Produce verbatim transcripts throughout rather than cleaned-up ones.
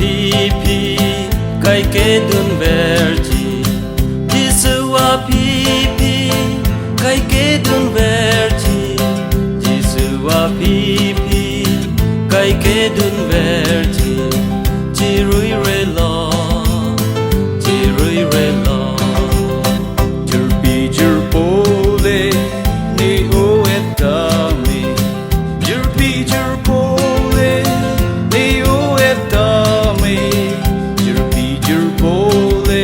Aphi kaikedun verji, Jisu aphi kaikedun verji, Jisu aphi kaikedun verji, chirui relo, chirui relo. Jirpi jirpo le ne o-et tame, jirpi jirpo le ne o-et tame, jirpi jirpo le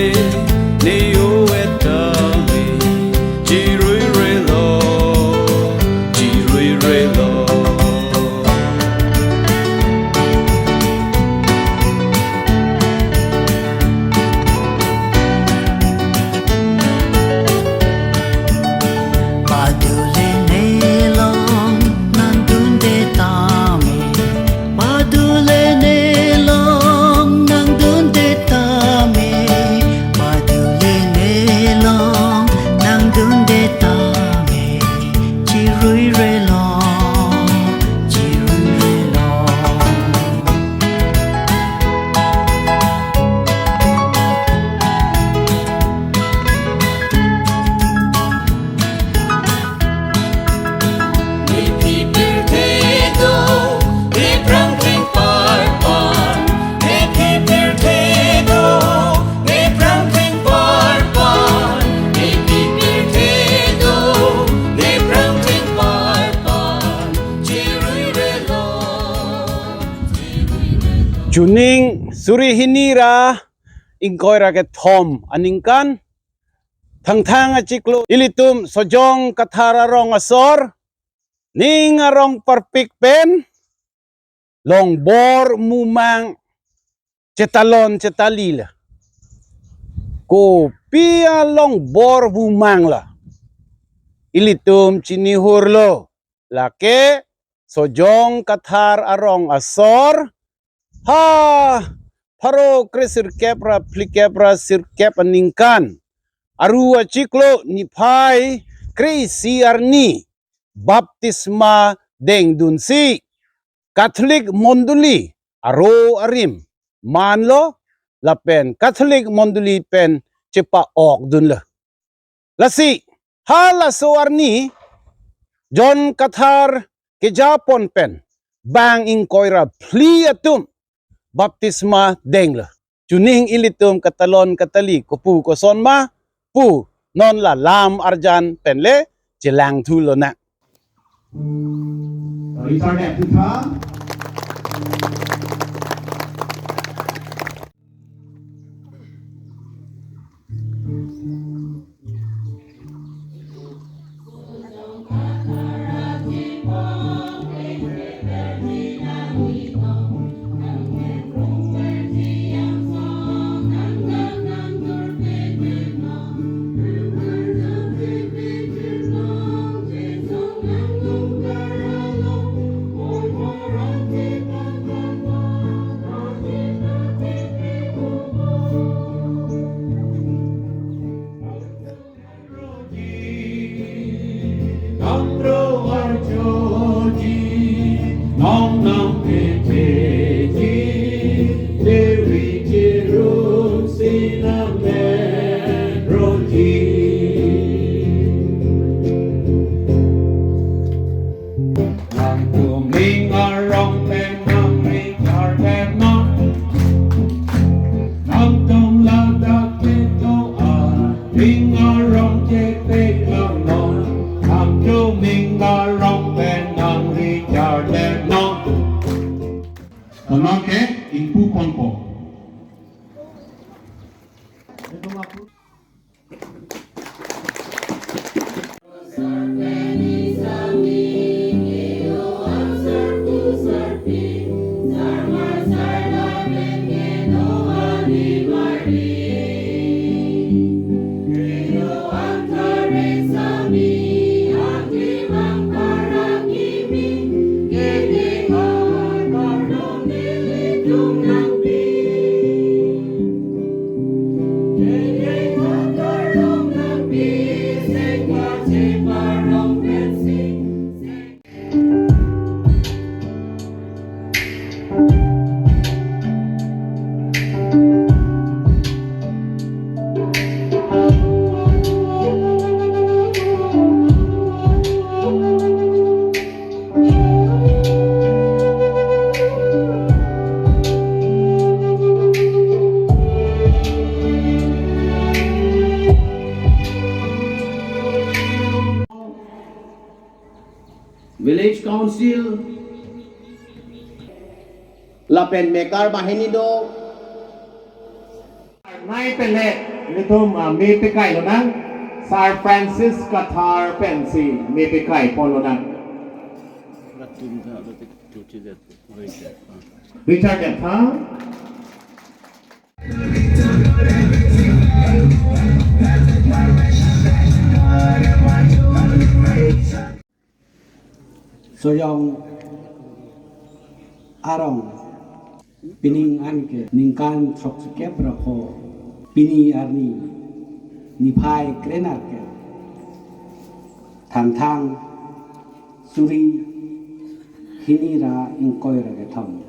ne o-et tame, chirui relo, chirui relo. Padule nelong nangdunde tame, padule nelong nangdunde tame, padule nelong nangdunde tame, chirui relo, chirui relo. Ne phi pirthe do, ne prang keng parpar, ne phi pirthe do, ne prang keng parpar, ne phi pirthe do, ne prang keng parpar, chirui relo, chirui relo. Chuning suri hini ra ingkoi ra kethom aningkan, Thangthang achiklo ilitum Sojong Kathar arong asor, ning arong parpik pen longbor mumang chetalon chetali la. Kopi alongbor mumang la, ilitum chinihurlo, lake Sojong Kathar arong asor, ha pharo kre sirkep ra phlikep ra sirkep aningkan, Aru achiklo niphai kre-isi arni baptisma dengdunsi Catholic mondoli aro arim manlo lapen Catholic mondoli pen chepa-okdunlo. Lasi halaso arni John Kathar kejapon pen bang ingkoi ra phli atum baptisma denglo. Chuning ilitum katalon katali kopu koson ma pu non la lam arjan pen le chelang thu lonang. Richard Apitha. Nangtum ning arong pen nang ri chardet non. Nangtum ladak kedo-an ning arong chepeklang non. Nangtum ning arong pen nang ri chardet non. Anke ingpu ponpo. Village Council lapen mekar banghini do. Nai pele, ilitum, ah, me pekai lonang, Sir Francis Kathar pensi me pekai pon lonang. Richard Kathar. Soyong arong pining anke ningkan throksi kep ra pho, pini arni niphai kre-nerkep, Thangthang suri hini ra ingkoi ra kethom.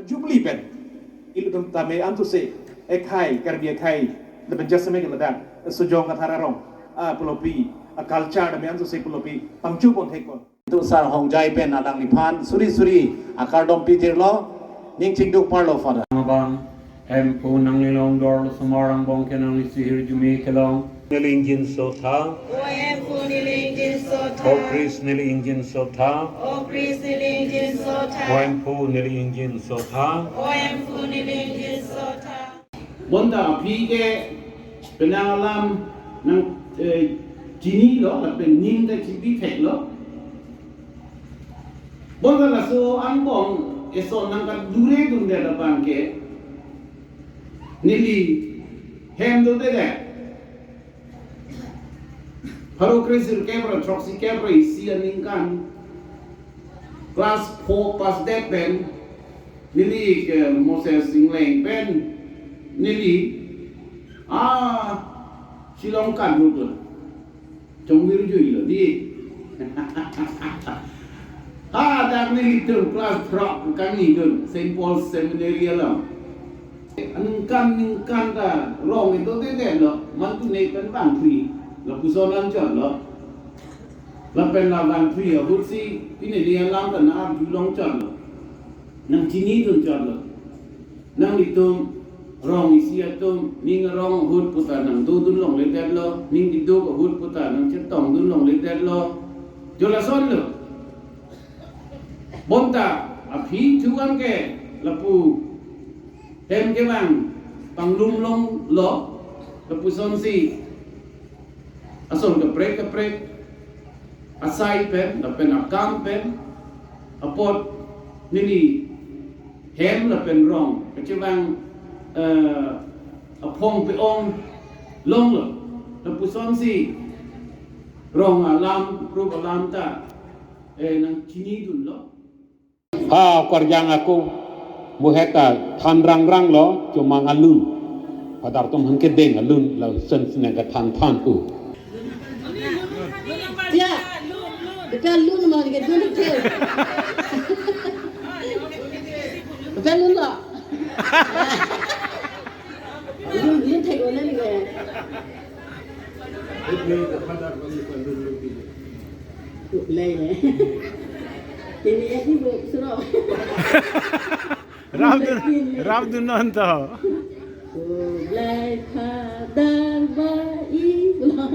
Jubilee pen ilitum tame ansose ekhai, Karbi ekhai, lapen jasemet ke ladak Sojong Kathar arong, ah, pulopi, ah, culture tame ansose pulopi pangchupon thekpo. Ilitum Sar Hongjai pen alangliphan suri suri akardom pijirlo, ning chingduk parlo, Father. Abang, Hemphu, nangli longdor losomar angbong ke nangli sihirjume kelong. Neli ingjinso tha. O Hemphu, neli ingjinso tha. O Christ, neli ingjinso tha. O Christ, neli ingjinso tha. O Hemphu, neli ingjinso tha. O Hemphu, neli ingjinso tha. Bonta aphi ke penang alam nang, eh, chinilo, lapen ning ta chipi theklo. Bonta laso angbong eson nangkadure dundet abang ke neli hem dodedet. Pharo kre-sirkep ra throksi kep ra isi aningkan class four pass det pen neli ke Moses Ingleng pen neli, ah, Shillong kan rut lo. Chongvir juilo di. Hadak nelitum class throk kangni dun Saint Paul's Seminary along. Aningkan ningkan ta rong idodedet lo, mantu ne pen bangphri lapuson anchot lo. Lapen la bangphri ahut si pine neli alam ta nang arjulong chot lo, nang chinidun chot lo. Nanglitum rong isi atum ning arong ahut puta nang dodun longledet lo, ning kiduk ahut puta nang chetongdun longledet lo. Jo lason lo. Bonta aphi thu anke lapu hem kevang panglum longlo, lapusonsi ason kaprek kaprek asai pen lapen akam pen apot neli hem lapen rong kachevang, eh, aphong pe-ong longlo. Lapusonsi rong alam, rup alam ta, eh, nang chinidunlo. Ha, Karjang ako, muheta than rangrang lo, chomang alun. Patar tum han kedeng alun, la sen sene ka than than pu. Ya, betul lun ma ke dun ke. Betul lun lo. Lun, lun thek ulen ke. Kublai le. Kini ya di bu suro. Rap dun, rap dun non to. Kublai Father ba i lo.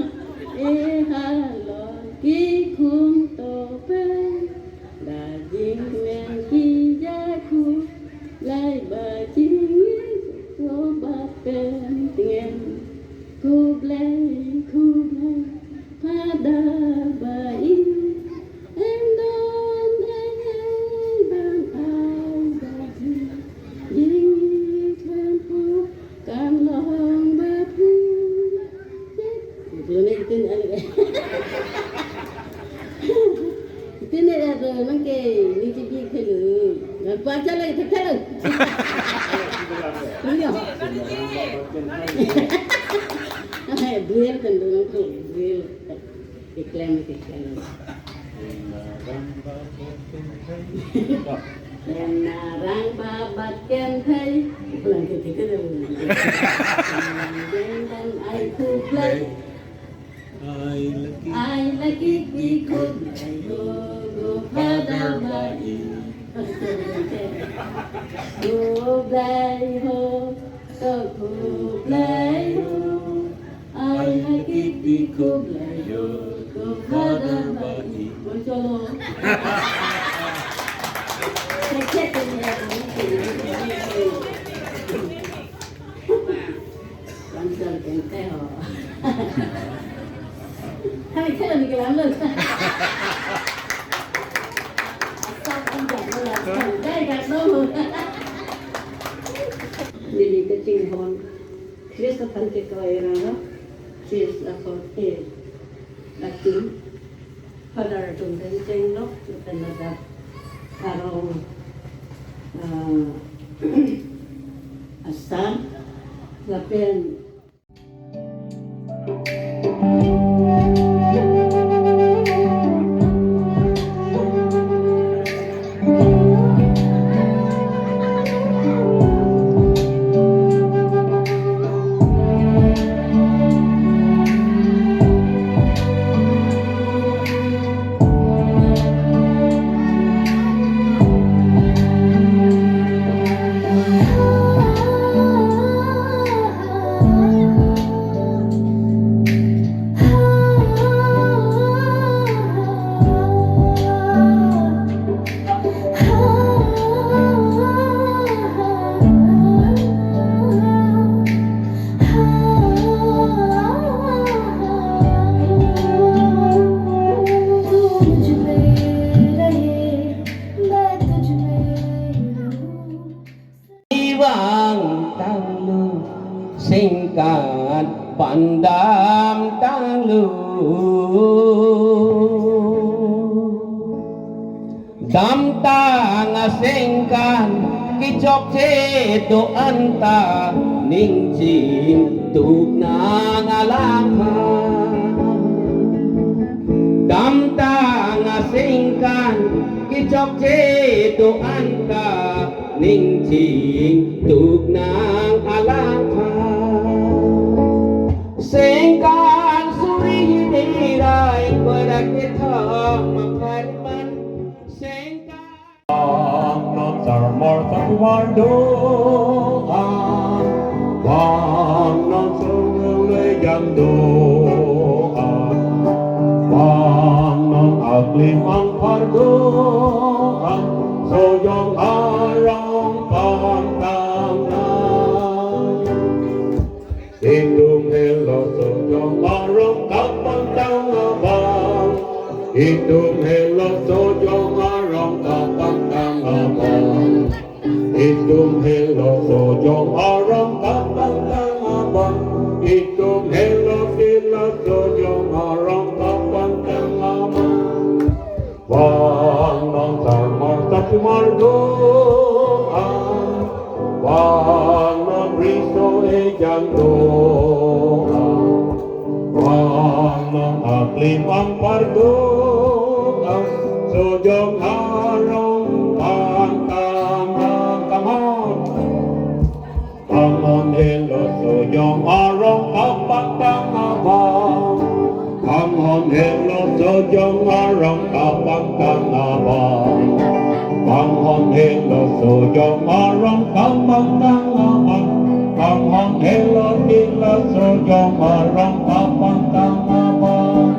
E ha lo ki khum to pen. Dajing men ki ja khu. Lai ba chingin ko ba pen tingen. Kublai, kublai, Father ba i. Em don em em ban ai ba ji. Jing i thuan pu kan long ba phu. Nang ke, neli ke bi khelu. Nang kuat jalan, thek thek. Iya. Duel kan dong tu, duel. Keklem, keklem. Ena rang babat kenthai. Pulang ke tiga dah. Jeng dan ai khublai. Ai laki. Ai laki ki khublai ho, ko Father Bai. Khublai ho, ko khublai ho. Ai laki ki khublai ho, ko Father Bai. Cholo. Cek, cek, cek. Langsung kente ho. Hai, saya lagi lama. Asal enggak, enggak, enggak, enggak, no. Neli kachinghon Christ aphan kekroi rara, Christ aphan ke latum, Father atum pen chenglok, lapen ladak arong, ah, asar, lapen Vangtanglo, sengkan pandamtanglo. Damtang asengkan kechokche do-an ta, ning chingthuk nang alangphan. Damtang asengkan kechokche do-an ta, ning chingthuk nang alangphan. Sengkan suri hini rai, koira kethom apharman. Sengkan. Bang non sarmar sarpimar do-an, bang non sungule jang do-an, bang non aklim angphar do-an, sojong arong pangtang nang. Itum helo sojong arong kapangtang abang. Itum helo sojong arong kapangtang abang. Itum helo sojong arong kapangtang abang. Itum helo sila sojong arong kapangtang abang. Bang non sarmar sarpimar do-an, bang non riso ejang do-an, bang non aklim angphar do-an, sojong arong pangtang nang. Come on. Bang non helo sojong arong kapangtang abang. Bang non helo sojong arong kapangtang abang. Bang non helo sojong arong kapangtang abang. Bang non helo tila sojong arong kapangtang abang.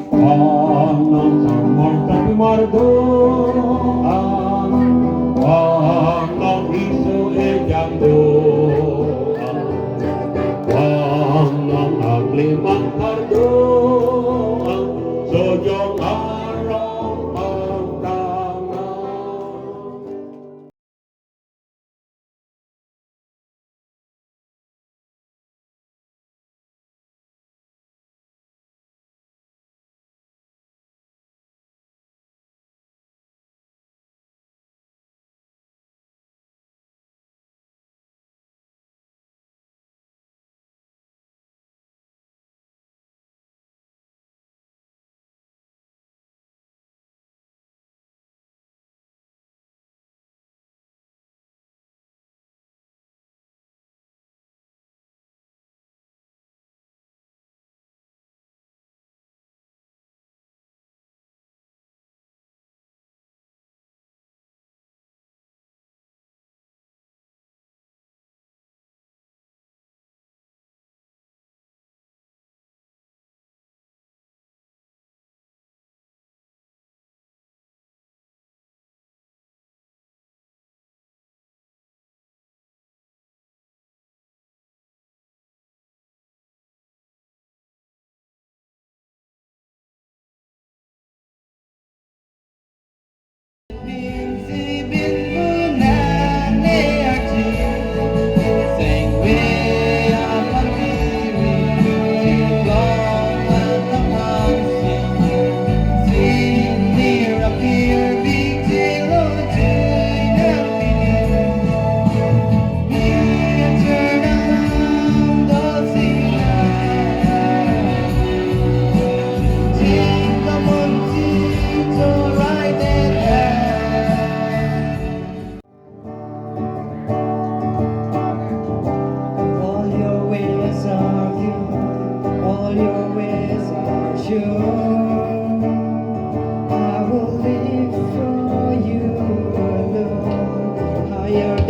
Bang non sarmar sarpimar do-an, bang non riso ejang do-an, bang non aklim angphar do-an, sojong arong pangtang nang.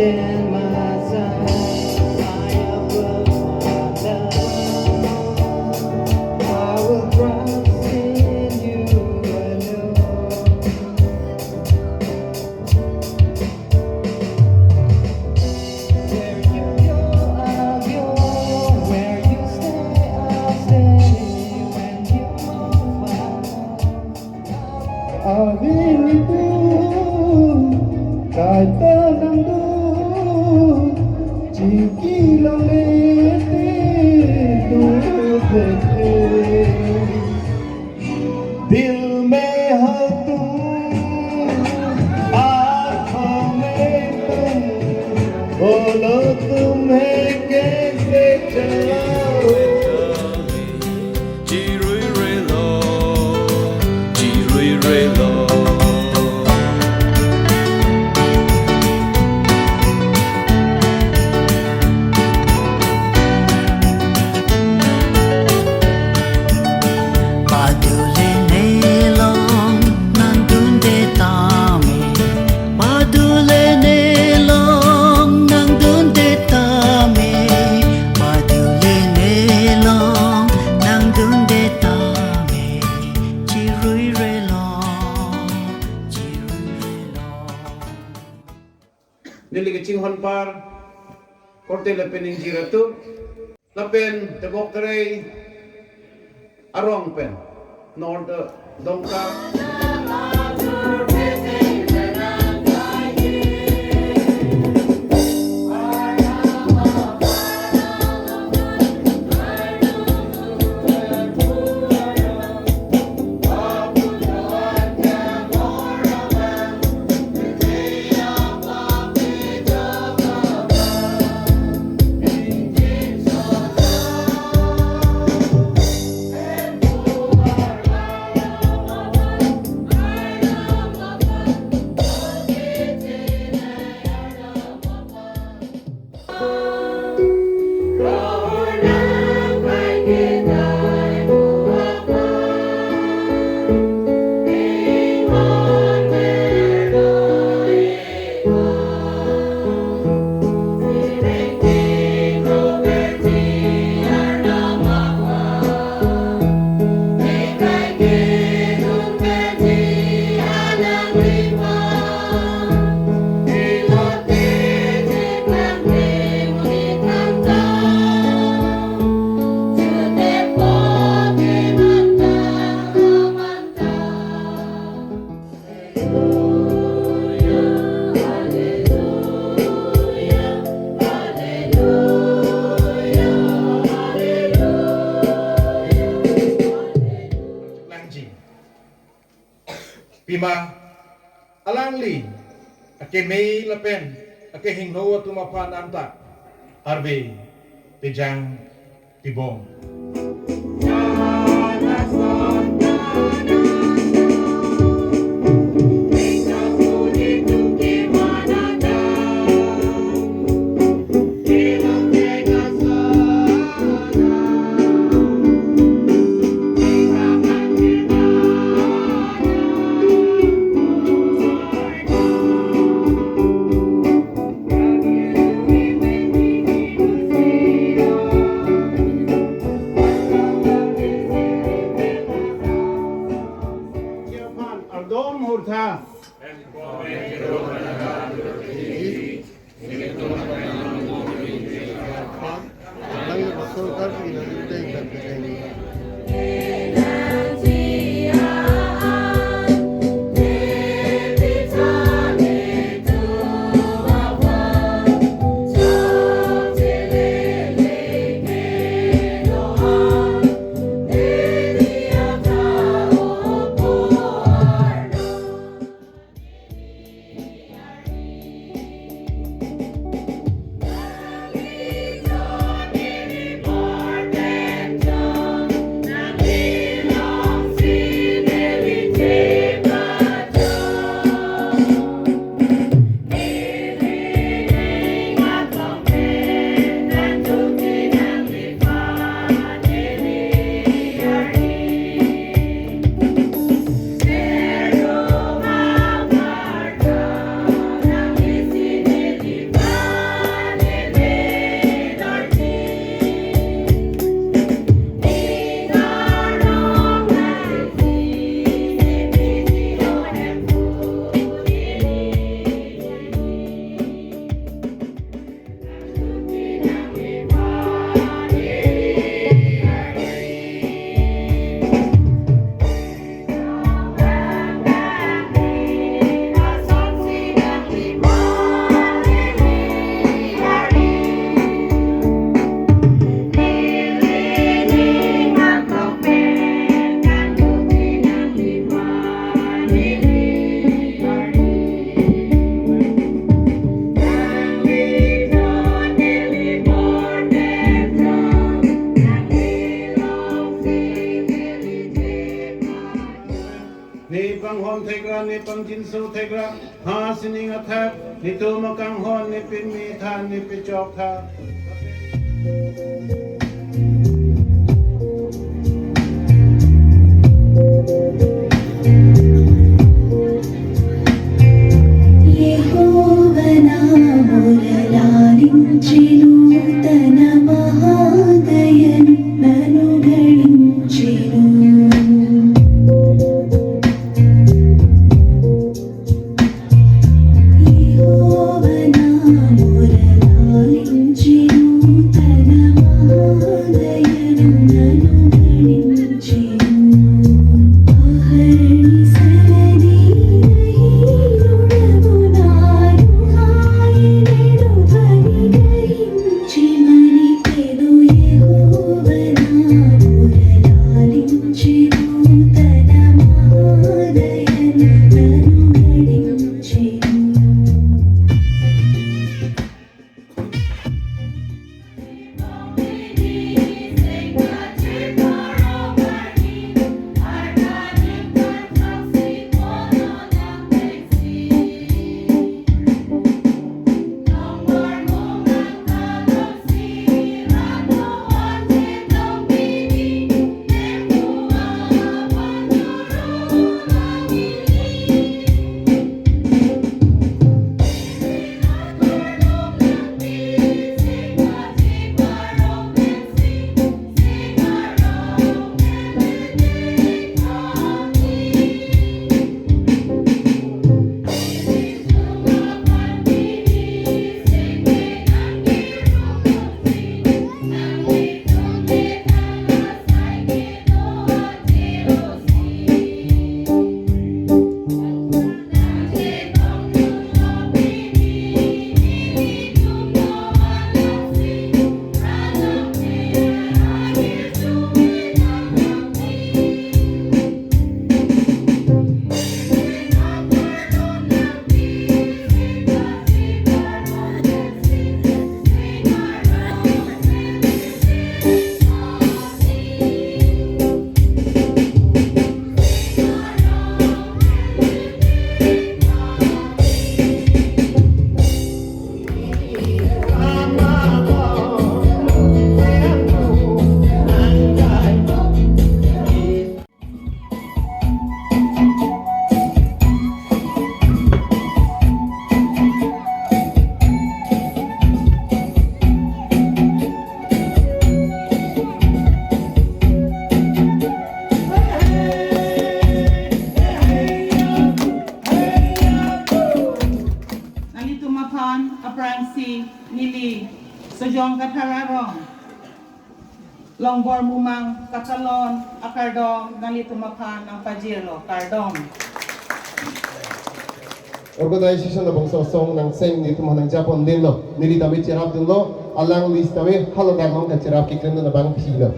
In my side, I am above my love. I will trust in you alone. Where you go, I'll go. Where you stay, I'll stay. When you move, I move. Avi nitum kaita nangdo, chingki longle te do the the. दिल में हो तुम, आँखों में तुम, बोलो तुम्हें कैसे चाहूँ। Chirui relo, chirui relo. Padule nelong nangdunde tame, padule nelong nangdunde tame, padule nelong nangdunde tame, chirui relo, chirui relo. Neli kachinghon par korte lapen ingjir atum lapen Tebok Terai arong pen North Dongka. Langji. Pima alangli akeme lapen akehingno atum aphan anta arve pejang tibom. Ardom hurtha. Suthekra, ha sining athak, netum akanghon, ne pimi tha, ne pechok tha. Yehova na mura lalinchinu, tana mahadayan nanu galinchinu. Nanglitum aphan aphrangsi neli Sojong Kathar arong Longbor Mumang Katalon akardom nanglitum aphan nangpajirlo, kardom. Organization labangso asong nangseng nelitum aphan nangjapon dinlo, neli dami cherapdunlo, alangli sitame haladak along kacherap keklemdun abang philo.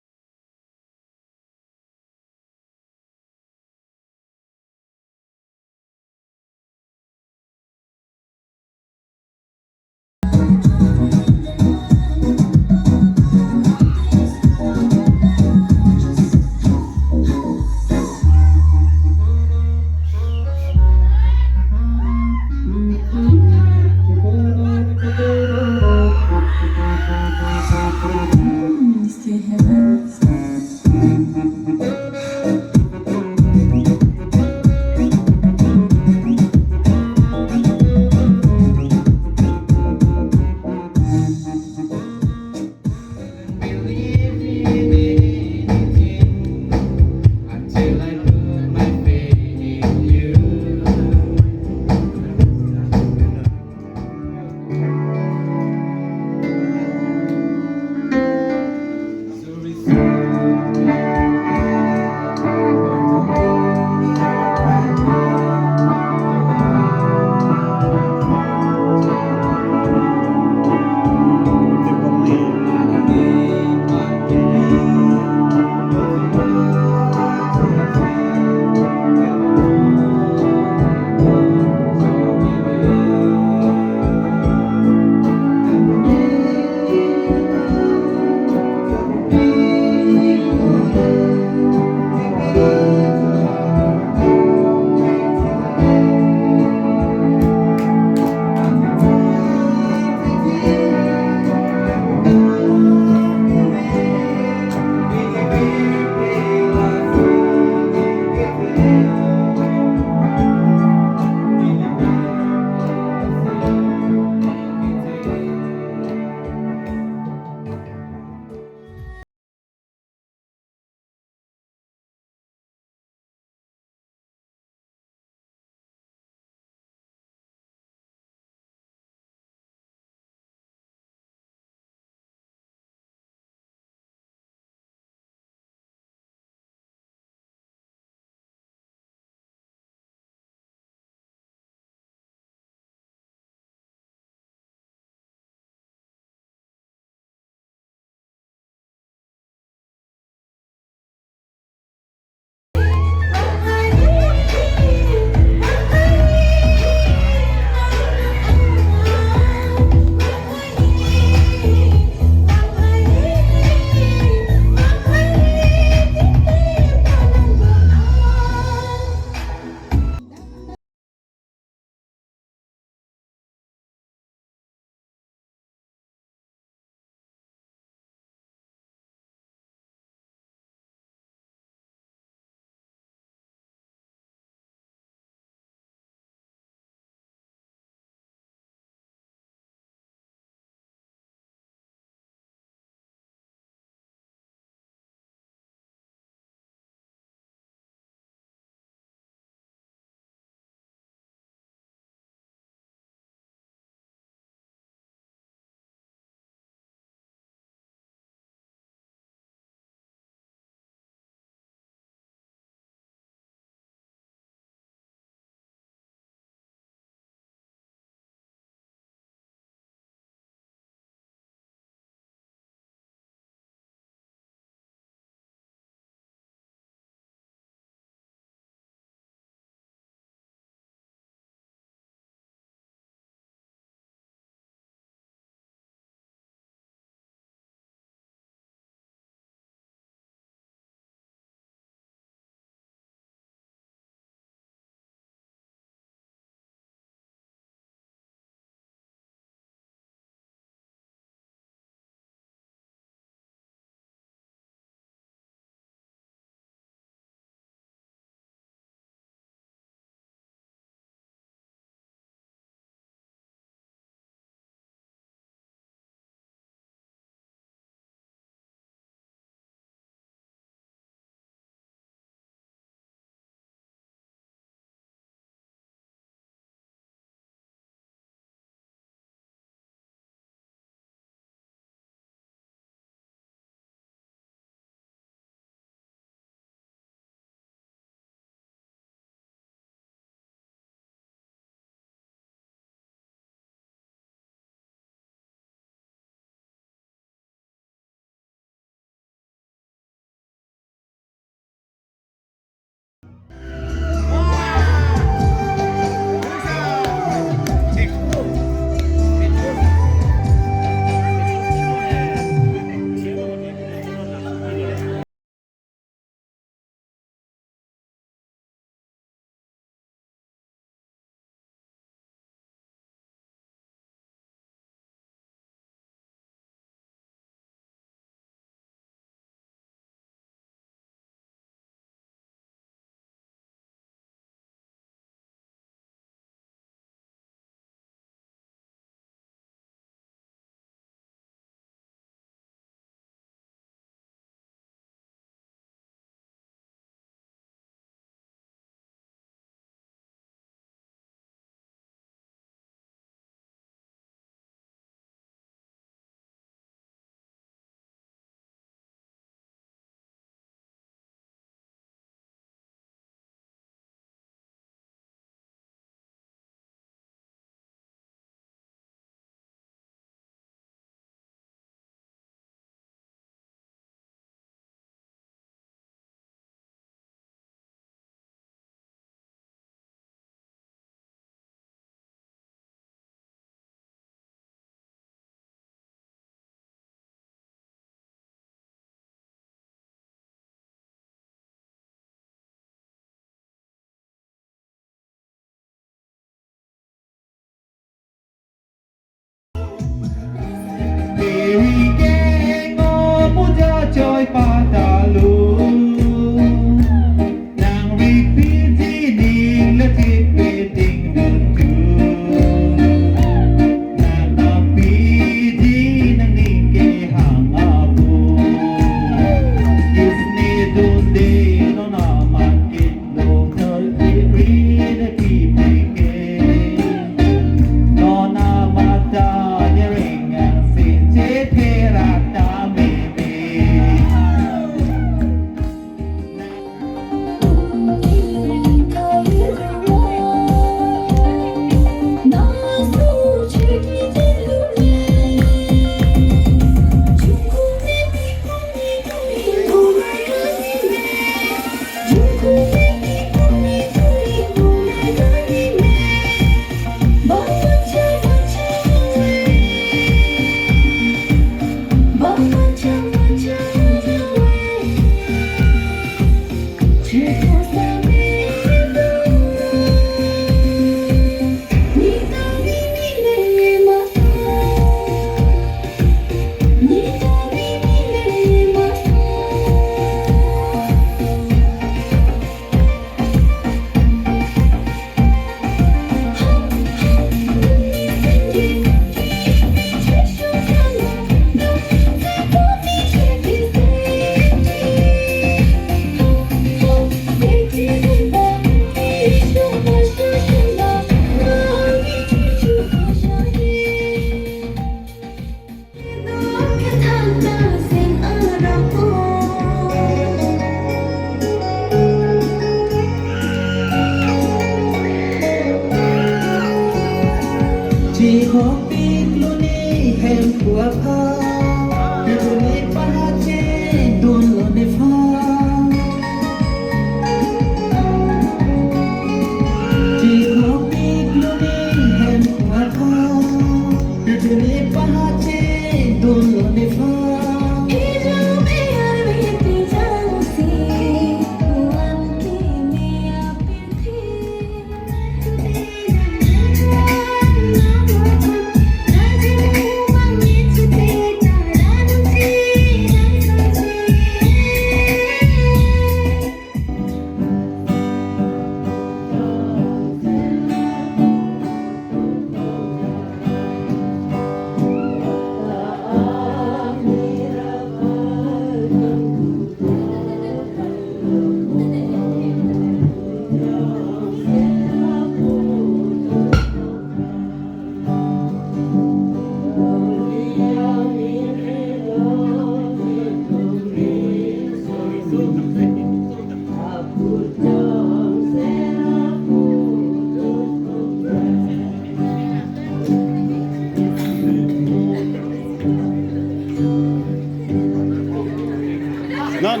Nan.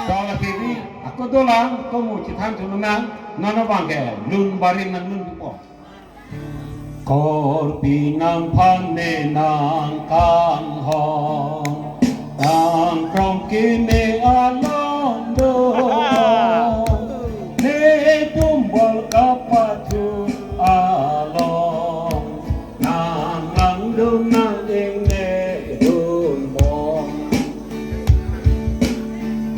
Kalau T V, ako dolang, kamu chethan thunang, nana bangke, lun barim nang lun dipo. Korpi nangphan ne nangkanghon, nangkrong keme along do. Ne tumbol kapachun along, nang nangdun nang-ingnedun mong.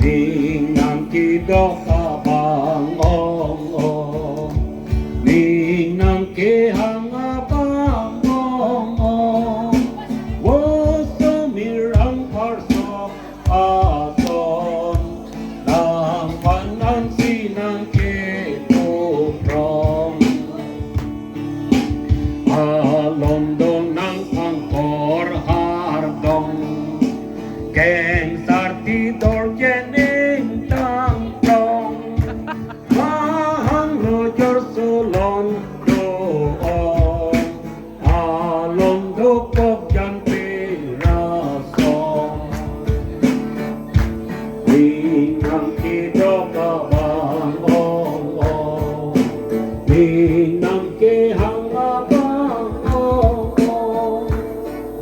Ning nangkedok abang ong ong, ning nangkehang abang ong ong. Voso mirang parsok ason, nangphan ansi nangketuprong. Alon do nangphan kor hardong, keng sarti dor jen ingtangprong. Mahang lo jor solon do ong, alon dokok jan pirasong. Ning nangkedok abang ong ong, ning nangkehang abang ong ong.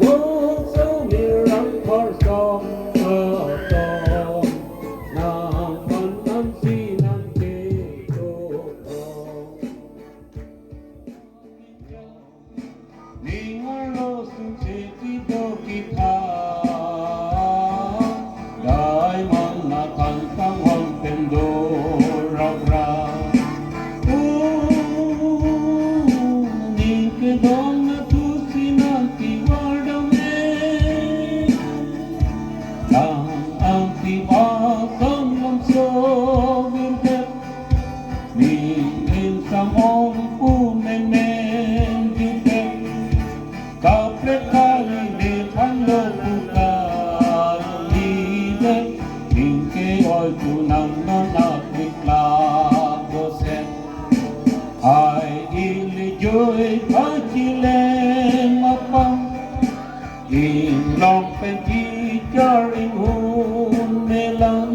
Voso mirang parsok ason, nangphan ansi nangketuprong. Ning arlo sungse kedo ketha, dai mang nathan kanghon pen do rap rap. O, ning kedong nathusi nangkevardam e, nang angti ba kanglam so virdet. Ning insam ong pu menmen jute, kaprek kali nephan lo pu kalidet. Ning ke-oi pu nang non apik lak dosen. Ai ili joi pachilem apam, inglong pen chichar inghun melang,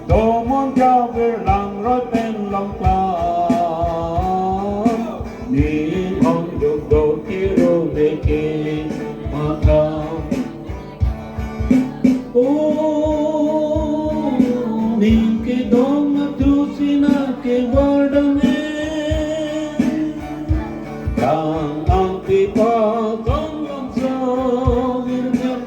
tomon jaber langroi pen longklam, ning ong juk do kiru meke matham. O, ning kedong nathusi nangkevardam e, nang angti ba kanglam so virdet.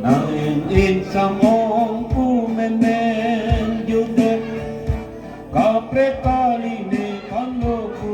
Nang insam ong pu menmen jute, kaprek kali nephan lo pu